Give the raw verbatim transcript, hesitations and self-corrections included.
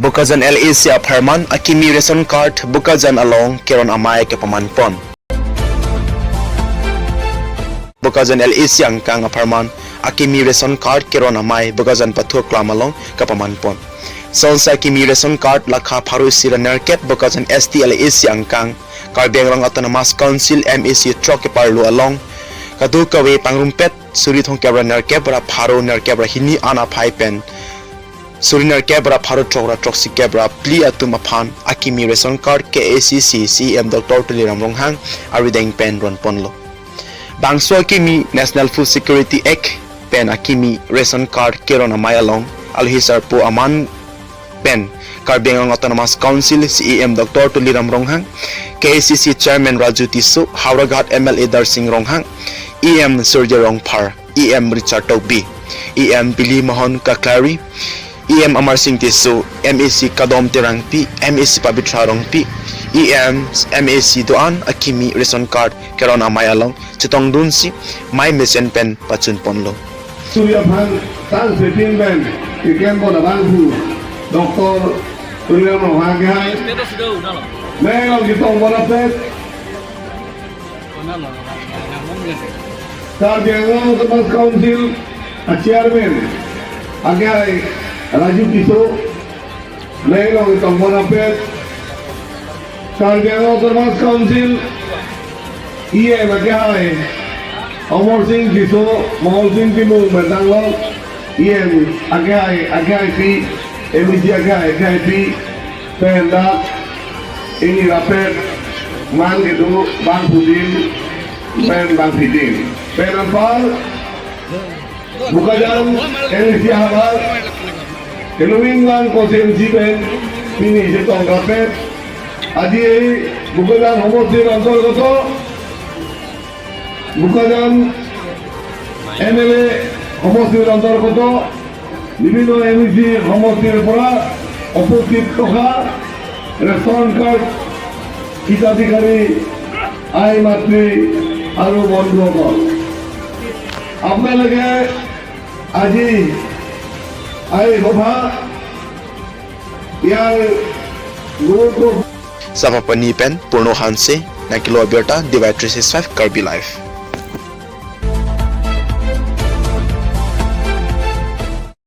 Bokajan L A C apharman akimi ration card Bokajan along keron amei kapaman pon. Bokajan L A C angkang apharman akimi ration card keron amei Bokajan Pathu Aklam along kapaman pon. Sonsa akimi ration card lakha pharo isi ra nerkep Bokajan S T L A C angkang, Karbi Anglong Autonomous Council M A C throk keparlo along kadokave pangrumpet suri thomkep ra nerkep ra pharo nerkep ra hini an aphai pen suri nerkep ra pharo throk ra throksikep ra phli atum aphan akimi ration card K A C C C E M Doctor Tuliram Ronghang arideng pen ron ponlo. Bangso akimi National Food Security Act pen akimi ration card keron amei along alohi sarpo aman pen Karbi Anglong Autonomous Council C E M Doctor Tuliram Ronghang, K A C C Chairman Raju Tisso, Howraghat M L A Darsing Ronghang, E M Surjya Rongphar, E M Richard Tokbi, E M Billy Mohan Kakhlari, E M Amarsing Tisso, M A C Kadom Terangpi, M A C Pabitra Rongpi, E M, M A C do-an akimi ration card keron amei along chetongdunsi mei mesen pen pachun ponlo. Suri aphan tang setin pen keklem pon abangphu Doctor Tuliram Ronghang kehai. Mei along ketong pon apet Karbi Anglong Autonomous Council a Chairman akehai Raju Tisso mei along ketong pon apet Karbi Anglong Autonomous Council E M akehai Amarsing Tisso, Amarsing Timung pen tanglo, E M akehai, akehaipi, M A C akehai, akehaipi pen dak ingni rapet man kedo bangphutin pen bangphitin pen anpar Bokajan L A C ahavar Halloween lang konstituensi pen pini chetong rapet. Aji Bokajan homostir antorgoto Bokajan M L A homostir antorgoto বিভিন্ন M A C homostir পৰা উপস্থিত থকা ration card হিতাধিকাৰী আই মাতৃ আৰু বন্ধুসকল, আপোনালোকে আজি এই সভা ইয়াৰ গুৰুত্ব Savathupani pen Purno Hanse, nangkelo abirta, D Y three six five Karbi Live.